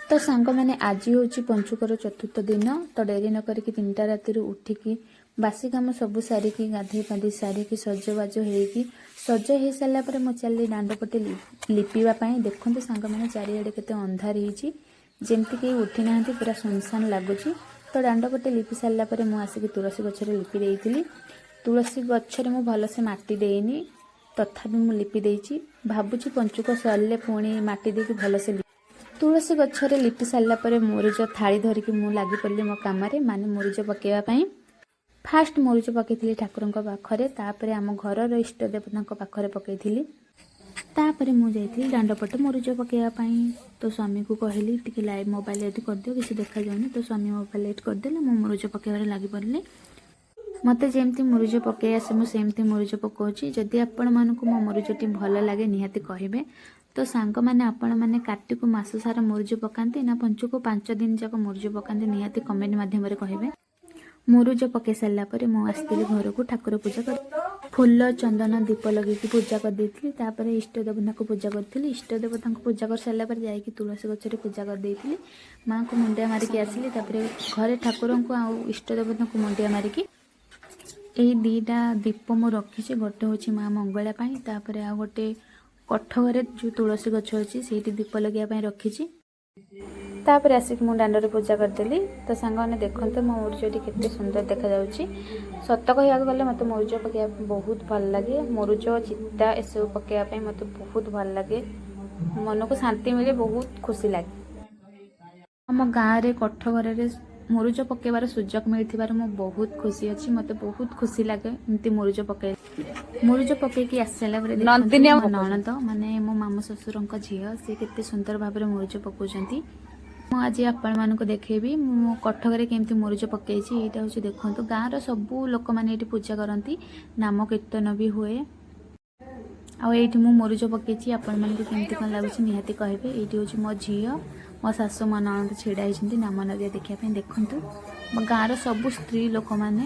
ତ ସାଙ୍ଗମାନେ, ଆଜି ହେଉଛି ପଞ୍ଚୁକର ଚତୁର୍ଥ ଦିନ। ତ ଡେରି ନ କରିକି 3ଟା ରାତିରୁ ଉଠିକି, ବାସି କାମ ସବୁ ସାରିକି, ଗାଧେଇ ପାଧେଇ ସାରିକି, ସଜବାଜ ହେଇକି, ସଜ ହେଇସାରିଲା ପରେ ମୁଁ ଚାଲିଲି ଦାଣ୍ଡ ପଟେ ଲିପିବା ପାଇଁ। ଦେଖନ୍ତୁ ସାଙ୍ଗମାନେ, ଚାରିଆଡ଼େ କେତେ ଅନ୍ଧାର ହେଇଛି, ଯେମିତି କେହି ଉଠି ନାହାନ୍ତି, ପୁରା ସୁନସାନ ଲାଗୁଛି। ତ ଦାଣ୍ଡ ପଟେ ଲିପି ସାରିଲା ପରେ ମୁଁ ଆସିକି ତୁଳସୀ ଗଛରେ ଲିପି ଦେଇଥିଲି। ତୁଳସୀ ଗଛରେ ମୁଁ ଭଲସେ ମାଟି ଦେଇନି, ତଥାପି ମୁଁ ଲିପି ଦେଇଛି। ଭାବୁଛି ପଞ୍ଚୁକ ସରିଲେ ପୁଣି ମାଟି ଦେଇକି ଭଲସେ ତୁଳସୀ ଗଛରେ ଲିପି ସାରିଲା ପରେ ମୁରୁଜ ଥାଳି ଧରିକି ମୁଁ ଲାଗି ପଡ଼ିଲି ମୋ କାମରେ, ମାନେ ମୁରୁଜ ପକାଇବା ପାଇଁ। ଫାଷ୍ଟ ମୁରୁଜ ପକାଇଥିଲି ଠାକୁରଙ୍କ ପାଖରେ, ତାପରେ ଆମ ଘରର ଇଷ୍ଟ ଦେବତାଙ୍କ ପାଖରେ ପକାଇଥିଲି। ତାପରେ ମୁଁ ଯାଇଥିଲି ଦାଣ୍ଡ ପଟେ ମୁରୁଜ ପକାଇବା ପାଇଁ। ତ ସ୍ୱାମୀକୁ କହିଲି, ଟିକେ ଲାଇଟ୍, ମୋବାଇଲ ଲାଇଟ୍ କରିଦିଅ, କିଛି ଦେଖାଯାଉନି। ତ ସ୍ୱାମୀ ମୋବାଇଲ ଲାଇଟ୍ କରିଦେଲେ, ମୁଁ ମୁରୁଜ ପକାଇବାରେ ଲାଗି ପଡ଼ିଲି। ମୋତେ ଯେମିତି ମୁରୁଜ ପକାଇ ଆସେ, ମୁଁ ସେମିତି ମୁରୁଜ ପକାଉଛି। ଯଦି ଆପଣମାନଙ୍କୁ ମୋ ମୁରୁଜଟି ଭଲ ଲାଗେ, ନିହାତି କହିବେ। ତ ସାଙ୍ଗମାନେ, ଆପଣମାନେ କାର୍ତ୍ତିକ ମାସ ସାରା ମୁରୁଜ ପକାନ୍ତି ନା ପଞ୍ଚୁକ 5 ଦିନ ଯାକ ମୁରୁଜ ପକାନ୍ତି, ନିହାତି କମେଣ୍ଟ ମାଧ୍ୟମରେ କହିବେ। ମୁରୁଜ ପକାଇ ସାରିଲା ପରେ ମୁଁ ଆସିଥିଲି ଘରକୁ ଠାକୁର ପୂଜା କରି ଫୁଲ, ଚନ୍ଦନ, ଦୀପ ଲଗେଇକି ପୂଜା କରିଦେଇଥିଲି। ତାପରେ ଇଷ୍ଟ ଦେବତାଙ୍କୁ ପୂଜା କରିଥିଲି। ଇଷ୍ଟ ଦେବତାଙ୍କୁ ପୂଜା କରିସାରିଲା ପରେ ଯାଇକି ତୁଳସୀ ଗଛରେ ପୂଜା କରିଦେଇଥିଲି। ମାଆଙ୍କୁ ମୁଣ୍ଡିଆ ମାରିକି ଆସିଲି। ତାପରେ ଘରେ ଠାକୁରଙ୍କୁ ଆଉ ଇଷ୍ଟ ଦେବତାଙ୍କୁ ମୁଣ୍ଡିଆ ମାରିକି ଏଇ 2ଟା ଦୀପ ମୁଁ ରଖିଛି। ଗୋଟେ ହେଉଛି ମା ମଙ୍ଗଳା ପାଇଁ, ତାପରେ ଆଉ ଗୋଟେ କୋଠ ଘରେ ଯେଉଁ ତୁଳସୀ ଗଛ ଅଛି, ସେଇଠି ଦୀପ ଲଗେଇବା ପାଇଁ ରଖିଛି। ତାପରେ ଆସିକି ମୁଁ ଦାଣ୍ଡରେ ପୂଜା କରିଦେଲି। ତ ସାଙ୍ଗମାନେ, ଦେଖନ୍ତୁ ମୋ ମୁରୁଜଟି କେତେ ସୁନ୍ଦର ଦେଖାଯାଉଛି। ସତ କହିବାକୁ ଗଲେ ମୋତେ ମୁରୁଜ ପକାଇବା ପାଇଁ ବହୁତ ଭଲ ଲାଗେ। ମୁରୁଜ, ଚିତା ଏସବୁ ପକାଇବା ପାଇଁ ମୋତେ ବହୁତ ଭଲ ଲାଗେ। ମନକୁ ଶାନ୍ତି ମିଳେ, ବହୁତ ଖୁସି ଲାଗେ। ଆମ ଗାଁରେ କୋଠ ଘରରେ ମୁରୁଜ ପକାଇବାର ସୁଯୋଗ ମିଳିଥିବାରୁ ମୁଁ ବହୁତ ଖୁସି ଅଛି। ମୋତେ ବହୁତ ଖୁସି ଲାଗେ ଏମିତି ମୁରୁଜ ପକାଇ। ମୁରୁଜ ପକେଇକି ଆସିସାରିଲା ପରେ ଦେଖନ୍ତୁ ନନ୍ଦିନୀ ମୋ ନଣନ୍ଦ, ମାନେ ମୋ ମାମୁଁ ଶ୍ୱଶୁରଙ୍କ ଝିଅ, ସେ କେତେ ସୁନ୍ଦର ଭାବରେ ମୁରୁଜ ପକାଉଛନ୍ତି। ମୁଁ ଆଜି ଆପଣମାନଙ୍କୁ ଦେଖେଇବି ମୁଁ କୋଠ ଘରେ କେମିତି ମୁରୁଜ ପକେଇଛି। ଏଇଟା ହେଉଛି, ଦେଖନ୍ତୁ, ଗାଁର ସବୁ ଲୋକମାନେ ଏଇଠି ପୂଜା କରନ୍ତି, ନାମ କୀର୍ତ୍ତନ ବି ହୁଏ। ଆଉ ଏଇଠି ମୁଁ ମୁରୁଜ ପକେଇଛି। ଆପଣମାନଙ୍କୁ କେମିତି କ'ଣ ଲାଗୁଛି, ନିହାତି କହିବେ। ଏଇଠି ହେଉଛି ମୋ ଝିଅ, ମୋ ଶାଶୁ, ମୋ ନଣନ୍ଦ ଛିଡ଼ା ହେଇଛନ୍ତି ନାମ ନଦିଆ ଦେଖିବା ପାଇଁ। ଦେଖନ୍ତୁ, ମୋ ଗାଁର ସବୁ ସ୍ତ୍ରୀ ଲୋକମାନେ